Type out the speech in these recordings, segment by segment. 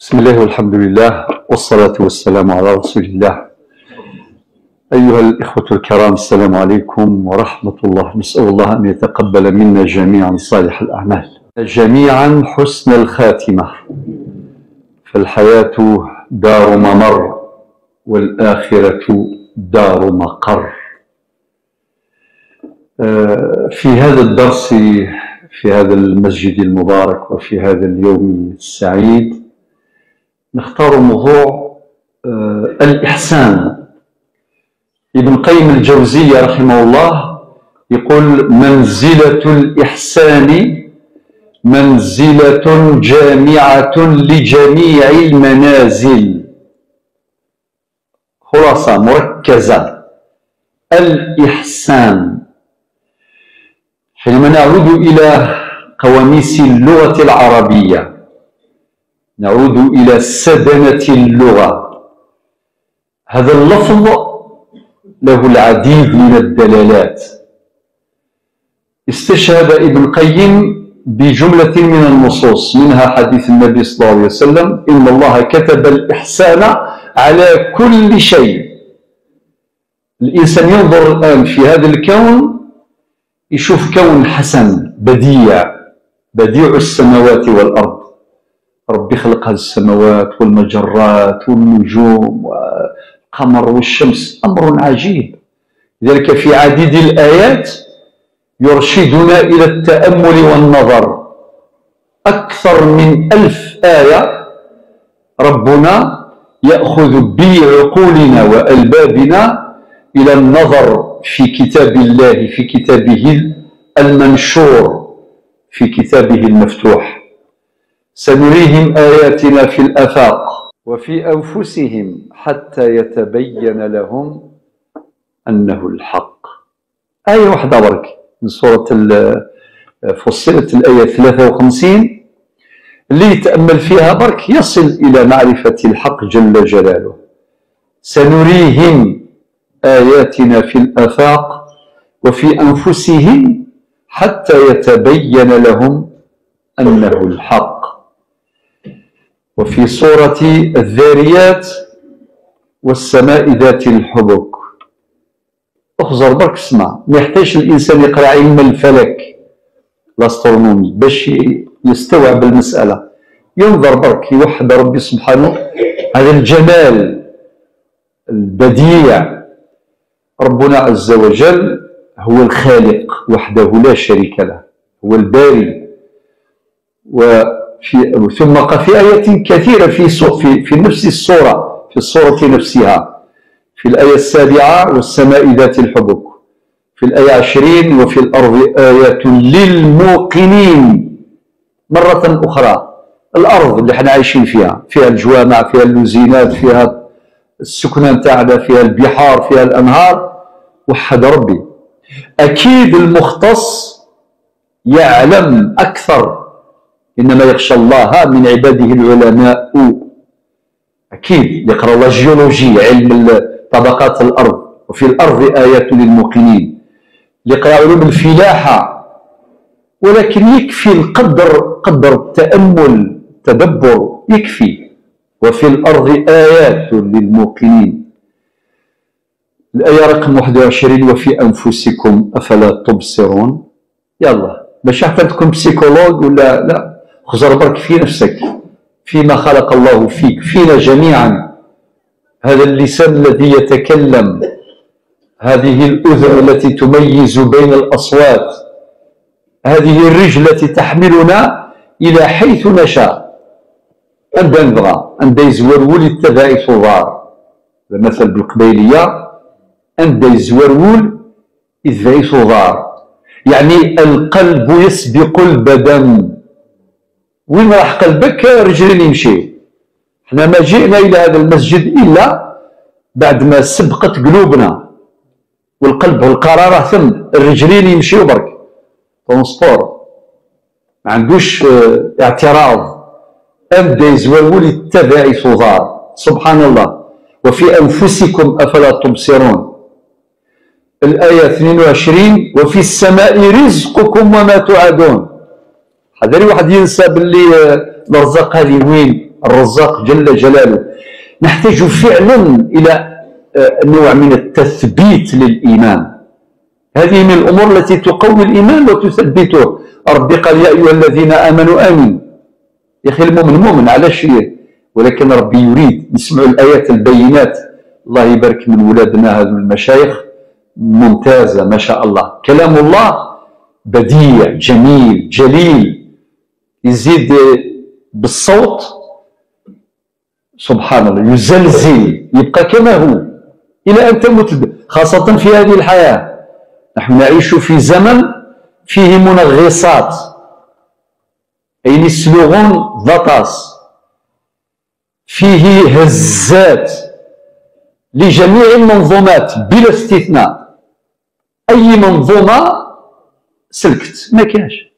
بسم الله والحمد لله والصلاة والسلام على رسول الله. أيها الإخوة الكرام، السلام عليكم ورحمة الله. نسأل الله أن يتقبل منا جميعا صالح الأعمال، جميعا حسن الخاتمة. فالحياة دار ممر والآخرة دار مقر. في هذا الدرس، في هذا المسجد المبارك، وفي هذا اليوم السعيد، نختار موضوع الإحسان. ابن قيم الجوزية رحمه الله يقول: منزلة الإحسان منزلة جامعة لجميع المنازل. خلاصة مركزة، الإحسان. حينما نعود إلى قواميس اللغة العربية، نعود إلى سدنة اللغة، هذا اللفظ له العديد من الدلالات. استشهد ابن قيم بجملة من النصوص، منها حديث النبي صلى الله عليه وسلم: إن الله كتب الإحسان على كل شيء. الإنسان ينظر الآن في هذا الكون، يشوف كون حسن بديع، بديع السماوات والأرض. ربي خلق هذه السماوات والمجرات والنجوم والقمر والشمس، أمر عجيب. لذلك في عديد الآيات يرشدنا إلى التأمل والنظر. أكثر من 1000 آية ربنا يأخذ بعقولنا وألبابنا إلى النظر في كتاب الله، في كتابه المنشور، في كتابه المفتوح. سنريهم آياتنا في الآفاق وفي أنفسهم حتى يتبين لهم أنه الحق. آية واحدة برك من سورة فصلت، الآية 53، اللي يتأمل فيها برك يصل إلى معرفة الحق جل جلاله. سنريهم آياتنا في الآفاق وفي أنفسهم حتى يتبين لهم أنه الحق. وفي سورة الذاريات: والسماء ذات الحبك. اخزر برك، اسمع، ما يحتاجش الإنسان يقرأ علم الفلك l'astronomie باش يستوعب المسألة. ينظر برك، يوحد ربي سبحانه، هذا الجمال البديع. ربنا عز وجل هو الخالق وحده لا شريك له، هو الباري. ثم قال في آيات كثيرة في نفس السورة، في السورة نفسها، في الآية 7: والسماء ذات الحبك. في الآية 20: وفي الأرض آيات للموقنين. مرة أخرى الأرض اللي احنا عايشين فيها، فيها الجوامع، فيها اللوزينات، فيها السكنة نتاعنا، فيها البحار، فيها الأنهار. وحد ربي. أكيد المختص يعلم أكثر، إنما يخشى الله من عباده العلماء. أكيد يقرأ la géologie، علم طبقات الأرض، وفي الأرض آيات للموقنين. يقرأ علوم الفلاحة، ولكن يكفي القدر، قدر التأمل، التدبر يكفي. وفي الأرض آيات للموقنين. الآية رقم 21: وفي أنفسكم أفلا تبصرون. يلا، باش حتى تكون psychologue ولا لا، خزر برك في نفسك، فيما خلق الله فيك، فينا جميعا. هذا اللسان الذي يتكلم، هذه الأذن التي تميز بين الأصوات، هذه الرجل التي تحملنا إلى حيث نشاء. أندا نبغى، أندا يزورول يتبع ثوار. المثل بالقبيلية: أندا يزورول يتبع ثوار، يعني القلب يسبق البدن. وين راح قلبك رجلين يمشي. احنا ما جئنا الى هذا المسجد الا بعد ما سبقت قلوبنا، والقلب والقرار ثم الرجلين يمشيو برك. transport ما عندوش اعتراض. ابدا يزول يتبع ثوار. سبحان الله. وفي انفسكم افلا تبصرون. الايه 22: وفي السماء رزقكم وما توعدون. حذري واحد ينسى باللي الارزاق هذه وين الرزاق جل جلاله. نحتاج فعلا إلى نوع من التثبيت للإيمان. هذه من الأمور التي تقوي الإيمان وتثبته. ربي قال يا أيها الذين آمنوا آمنوا. يا أخي المؤمن مؤمن على شيء، ولكن ربي يريد نسمع الآيات البينات. الله يبارك من ولادنا هذو المشايخ، ممتازة ما شاء الله. كلام الله بديع جميل جليل، يزيد بالصوت سبحان الله، يزلزل، يبقى كما هو إلى أن تموت، خاصة في هذه الحياة. نحن نعيش في زمن فيه منغصات، أي يسلغون ضطاس، فيه هزات لجميع المنظومات بلا استثناء. أي منظومة سلكت ما كاش،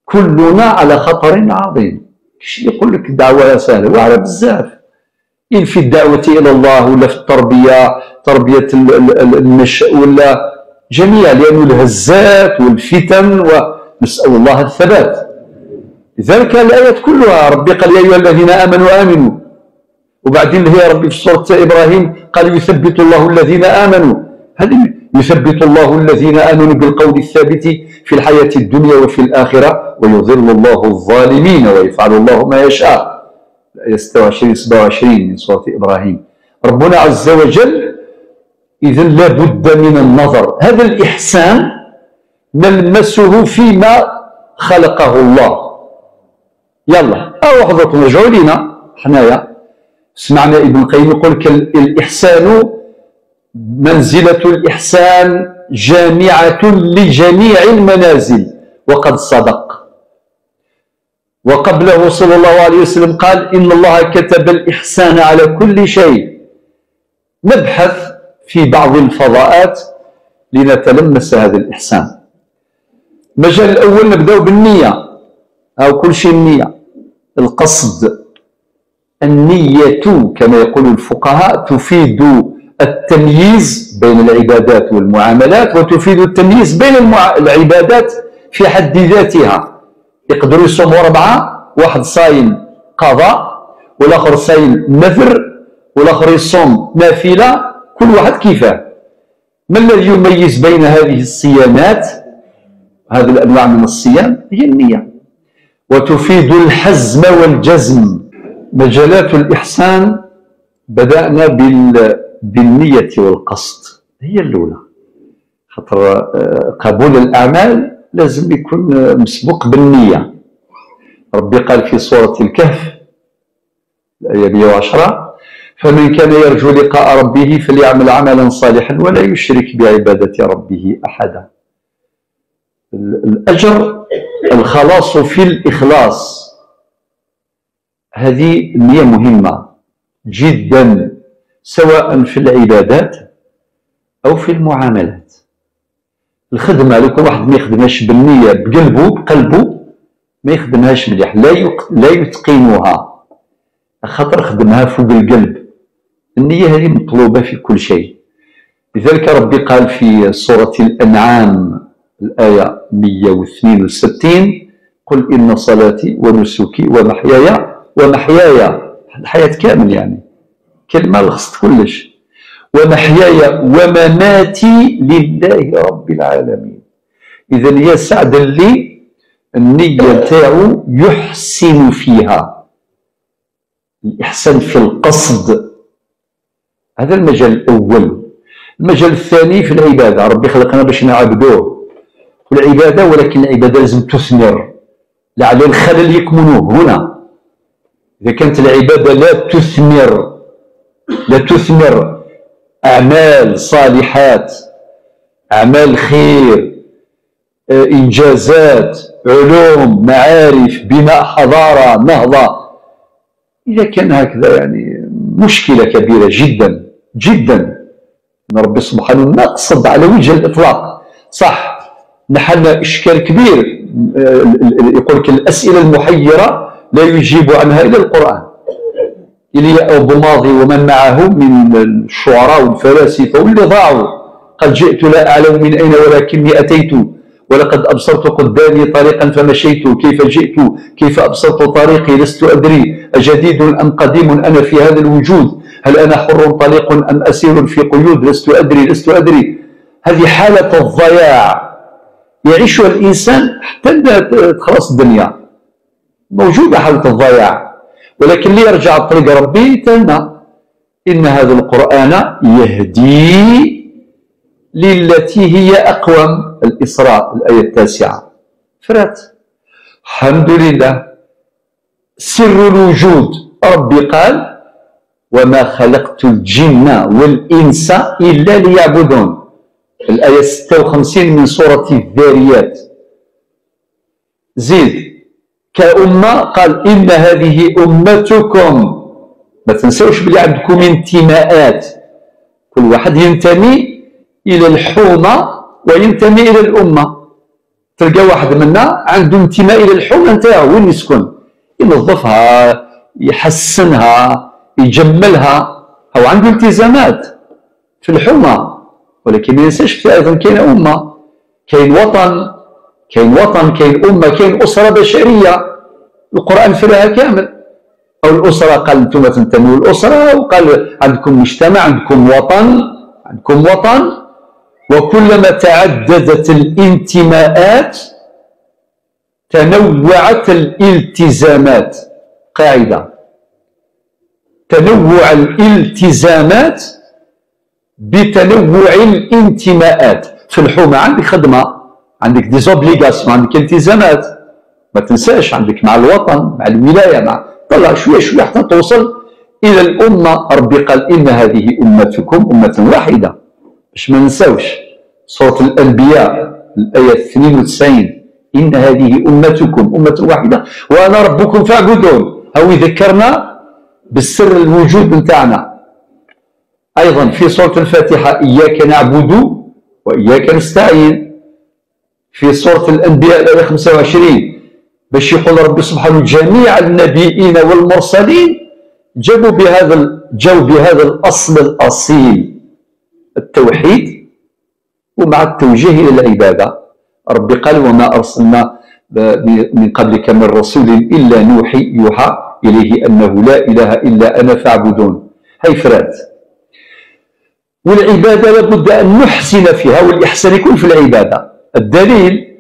كلنا على خطر عظيم. كش يقول لك الدعوة سهلة، وعلى بزاف، إن في الدعوة إلى الله ولا في التربية، تربية النشء ولا جميع، لأن الهزات والفتن، ونسأل الله الثبات. لذلك الآيات كلها ربي قال يا أيها الذين آمنوا آمنوا، وبعدين هي ربي في سورة إبراهيم قال يثبت الله الذين آمنوا. هذه يثبت الله الذين آمنوا بالقول الثابت في الحياة الدنيا وفي الآخرة ويضل الله الظالمين ويفعل الله ما يشاء. الآية 26 27 من سورة إبراهيم. ربنا عز وجل إذن لابد من النظر. هذا الإحسان نلمسه فيما خلقه الله. يلا أو حضرتكم رجعوا لينا حنايا، سمعنا ابن القيم يقول الإحسان منزلة الإحسان جامعة لجميع المنازل، وقد صدق. وقبله صلى الله عليه وسلم قال إن الله كتب الإحسان على كل شيء. نبحث في بعض الفضاءات لنتلمس هذا الإحسان. المجال الأول نبدأ بالنية، أو كل شيء النية، القصد. النية كما يقول الفقهاء تفيد التمييز بين العبادات والمعاملات، وتفيد التمييز بين العبادات في حد ذاتها. يقدروا يصوموا أربعة، واحد صايم قضاء، والآخر صايم نذر، والآخر يصوم نافلة، كل واحد كيفاه. ما الذي يميز بين هذه الصيامات، هذه الأنواع من الصيام؟ هي النية. وتفيد الحزم والجزم. مجالات الإحسان بدأنا بالنية والقصد، هي الأولى، خاطر قبول الأعمال لازم يكون مسبوق بالنية. ربي قال في سورة الكهف الآية 110: فمن كان يرجو لقاء ربه فليعمل عملا صالحا ولا يشرك بعبادة ربه أحدا. الأجر الخلاص في الإخلاص، هذه النية مهمة جدا، سواء في العبادات أو في المعاملات. الخدمة لو كان واحد ما يخدمهاش بالنية بقلبه بقلبه ما يخدمهاش مليح، لا يتقنها، خاطر خدمها فوق القلب. النية هذه مطلوبة في كل شيء. لذلك ربي قال في سورة الأنعام الآية 162: قل إن صلاتي ونسكي ومحياي، ومحياي الحياة كامل، يعني كلمة لخصت كلش، ومحياي ومماتي لله رب العالمين. إذا يا سعد اللي النية تاعو يحسن فيها، الإحسان في القصد، هذا المجال الأول. المجال الثاني في العبادة، ربي خلقنا باش نعبدوه والعبادة، ولكن العبادة لازم تثمر، لعل الخلل يكمن هنا. إذا كانت العبادة لا تثمر، لا تثمر أعمال صالحات، أعمال خير، إنجازات، علوم، معارف، بناء حضارة، نهضة، إذا كان هكذا يعني مشكلة كبيرة جدا جدا. ربي سبحانه نقصد على وجه الإطلاق، صح نحن إشكال كبير، يقول لك الأسئلة المحيرة لا يجيب عنها إلا القرآن. إلي أبو ماضي ومن معه من الشعراء والفلاسفة واللي ضاعوا، قال جئت لا أعلم من أين ولكني أتيت ولقد أبصرت قدامي طريقا فمشيت، كيف جئت، كيف أبصرت طريقي لست أدري، أجديد أم قديم أنا في هذا الوجود، هل أنا حر طليق أم أسير في قيود، لست أدري لست أدري. هذه حالة الضياع يعيشها الإنسان حتى تخلص الدنيا، موجودة حالة الضياع. ولكن اللي يرجع طريق ربي تلنا إن هذا القرآن يهدي للتي هي أقوم. الإسراء الآية 9. فرات الحمد لله. سر الوجود، ربي قال وما خلقت الجن والإنس إلا ليعبدون، الآية 56 من سورة الذاريات. زيد كأمة قال إن هذه أمتكم. ما تنسوش بلي عندكم انتماءات، كل واحد ينتمي إلى الحومة وينتمي إلى الأمة. تلقى واحد منا عنده انتماء إلى الحومة نتاعو، وين يسكن ينظفها يحسنها يجملها، أو عنده التزامات في الحومة. ولكن ما ينساش أيضا كاين أمة، كاين وطن، كاين وطن، كاين أمة، كاين أسرة بشرية. القرآن فيها كامل. أو الأسرة قال أنتم تنتموا للأسرة، وقال عندكم مجتمع، عندكم وطن، عندكم وطن. وكلما تعددت الانتماءات تنوعت الالتزامات. قاعدة، تنوع الالتزامات بتنوع الانتماءات. في الحومة عندك خدمة، عندك des obligations، عندك التزامات، ما تنساش عندك مع الوطن، مع الولاية، مع طلع شوية شوية حتى توصل إلى الأمة. ربي قال إن هذه أمتكم أمة واحدة، باش ما ننساوش سورة الأنبياء الآية 92، إن هذه أمتكم أمة واحدة وأنا ربكم فاعبدون. هو يذكرنا بالسر الوجود نتاعنا. أيضا في سورة الفاتحة إياك نعبد وإياك نستعين. في سورة الأنبياء الآية 25 باش يقول ربي سبحانه جميع النبيين والمرسلين جابوا بهذا، جاوا بهذا الأصل الأصيل التوحيد، ومع التوجيه إلى العبادة. ربي قال وما أرسلنا من قبلك من رسول إلا نوحي يوحى إليه أنه لا إله إلا أنا فاعبدون. هاي فرات. والعبادة لابد أن نحسن فيها، والإحسان يكون في العبادة. الدليل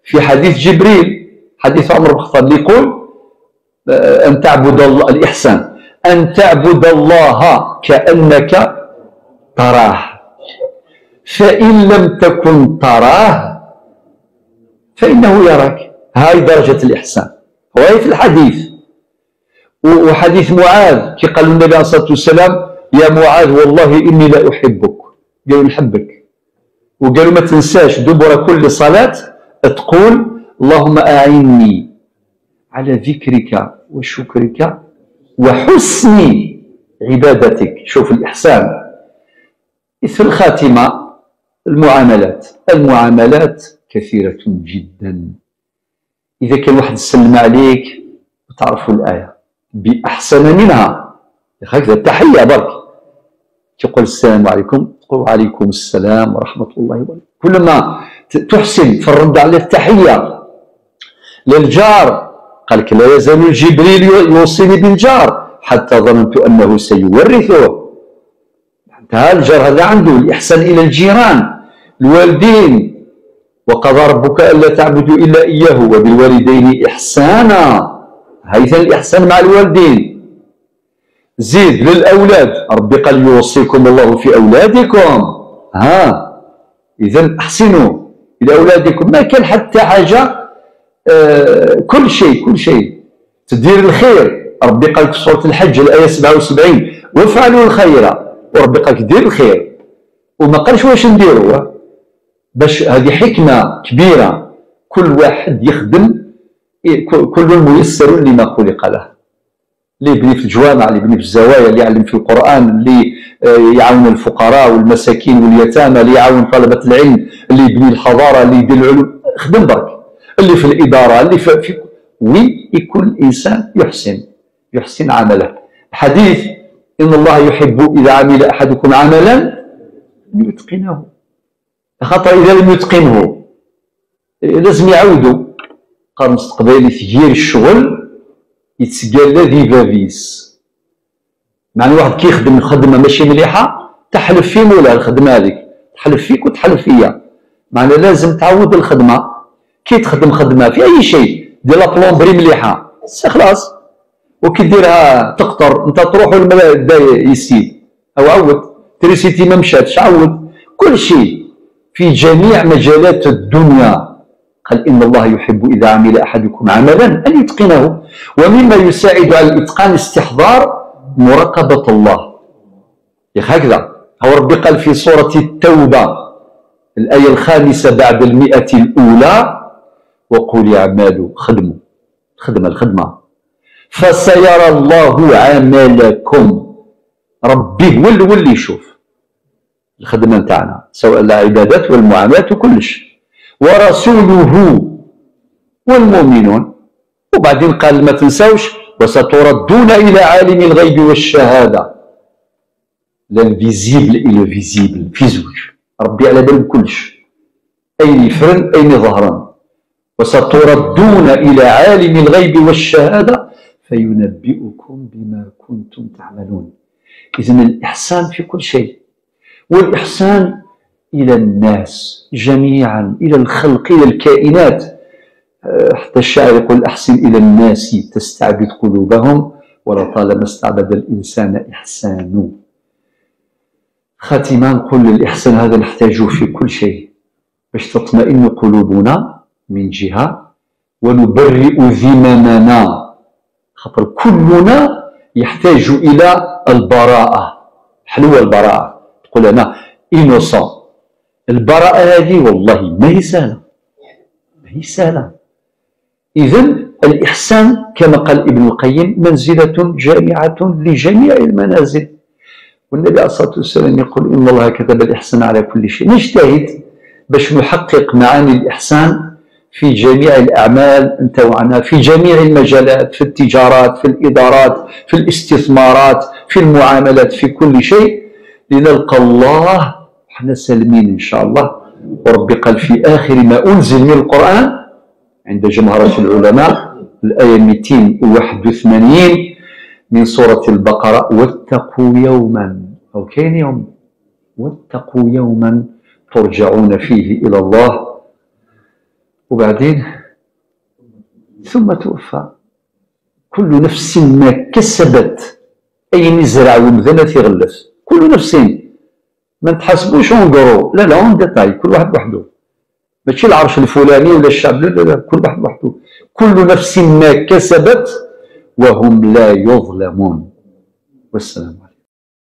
في حديث جبريل، حديث عمر بن الخطاب اللي يقول أن تعبد الله، الإحسان أن تعبد الله كأنك تراه، فإن لم تكن تراه فإنه يراك. هاي درجة الإحسان، وهي في الحديث. وحديث معاذ كي قال النبي عليه الصلاة والسلام يا معاذ والله إني لا أحبك، قالوا نحبك، وقالوا ما تنساش دبر كل صلاة تقول اللهم أعني على ذكرك وشكرك وحسن عبادتك. شوف الإحسان. في الخاتمة المعاملات، المعاملات كثيرة جدا. إذا كان واحد سلم عليك وتعرفوا الآية بأحسن منها، هكذا التحية برك، تقول السلام عليكم، تقول وعليكم السلام ورحمة الله وبركاته. كلما تحسن في الرد على التحية. للجار قال لك لا يزال جبريل يوصيني بالجار حتى ظننت أنه سيورثه. انتهى الجار هذا عنده الإحسان إلى الجيران، الوالدين، وقضى ربك ألا تعبدوا إلا إياه وبالوالدين إحسانا. هيثم الإحسان مع الوالدين. زيد للأولاد، ربي قال يوصيكم الله في أولادكم. ها إذا أحسنوا إلى أولادكم. ما كان حتى حاجة، كل شيء، كل شيء تدير الخير. ربي قال في سورة الحج الآية 77 وافعلوا الخير، وربي قال دير الخير وما قالش واش نديروا. باش هذه حكمة كبيرة، كل واحد يخدم، كل ميسر لما خلق له. اللي يبني في الجوامع، اللي يبني في الزوايا، اللي يعلم في القرآن، اللي يعاون الفقراء والمساكين واليتامى، اللي يعاون طلبة العلم، اللي يبني الحضارة، اللي يدير العلوم، خدم برك. اللي في الإدارة، اللي في وين يكون الإنسان يحسن، يحسن عمله. الحديث إن الله يحب إذا عمل أحدكم عملا أن يتقنه، خاطر إذا لم يتقنه لازم يعاودوا. قال مستقبلي تغيير الشغل يتسقال ذي بابيس. معنى واحد كيخدم الخدمة ماشي مليحة تحلف في مولا الخدمة هذيك، تحلف فيك وتحلف فيا. معنى لازم تعود الخدمة. كي تخدم خدمة في اي شيء، دير la plomberie مليحة خلاص، وكي ديرها تقطر انت تروح والماء بدا يسيل او عود، électricité ما مشاتش عود، كل شيء في جميع مجالات الدنيا. قال إن الله يحب إذا عمل أحدكم عملا أن يتقنه. ومما يساعد على الإتقان استحضار مراقبة الله. هكذا هو ربي قال في سورة التوبة الآية 5 بعد 100 الأولى: وقل اعملوا، خدموا، خدمة الخدمة، فسيرى الله عملكم. ربي هو اللي يشوف الخدمة نتاعنا، سواء العبادات والمعاملات وكلش، ورسوله والمؤمنون. وبعدين قال ما تنساوش: وستردون إلى عالم الغيب والشهادة، l'invisible et le visible، في زوج ربي على بال كلش، أين يفرن أين ظهرا. وستردون إلى عالم الغيب والشهادة فينبئكم بما كنتم تعملون. إذن الإحسان في كل شيء، والإحسان إلى الناس جميعا، إلى الخلق، إلى الكائنات. حتى الشاعر يقول: أحسن إلى الناس تستعبد قلوبهم، ولطالما استعبد الإنسان إحسان. خاتما نقول الإحسان هذا نحتاجه في كل شيء باش تطمئن قلوبنا من جهة، ونبرئ ذممنا، خاطر كلنا يحتاج إلى البراءة. حلوة البراءة، تقول أنا innocent. البراءة هذه والله ما هي سهلة، ما هي سهلة. إذن الإحسان كما قال ابن القيم منزلة جامعة لجميع المنازل. والنبي عليه الصلاة والسلام يقول: إن الله كتب الإحسان على كل شيء. نجتهد باش نحقق معاني الإحسان في جميع الأعمال نتاعنا، في جميع المجالات، في التجارات، في الإدارات، في الاستثمارات، في المعاملات، في كل شيء، لنلقى الله احنا سالمين إن شاء الله. وربي قال في آخر ما أنزل من القرآن عند جمهرة العلماء الآية 281 من سورة البقرة: واتقوا يوما، أو كاين يوم، واتقوا يوما ترجعون فيه إلى الله، وبعدين ثم توفى كل نفس ما كسبت. أي نزرع ومذنة يغلس كل نفس، ما نتحاسبوش en gros، لا لا، en détail، كل واحد وحده، ماشي العرش الفلاني ولا الشعب، لا لا لا، كل واحد وحده. كل نفس ما كسبت وهم لا يظلمون. والسلام عليكم.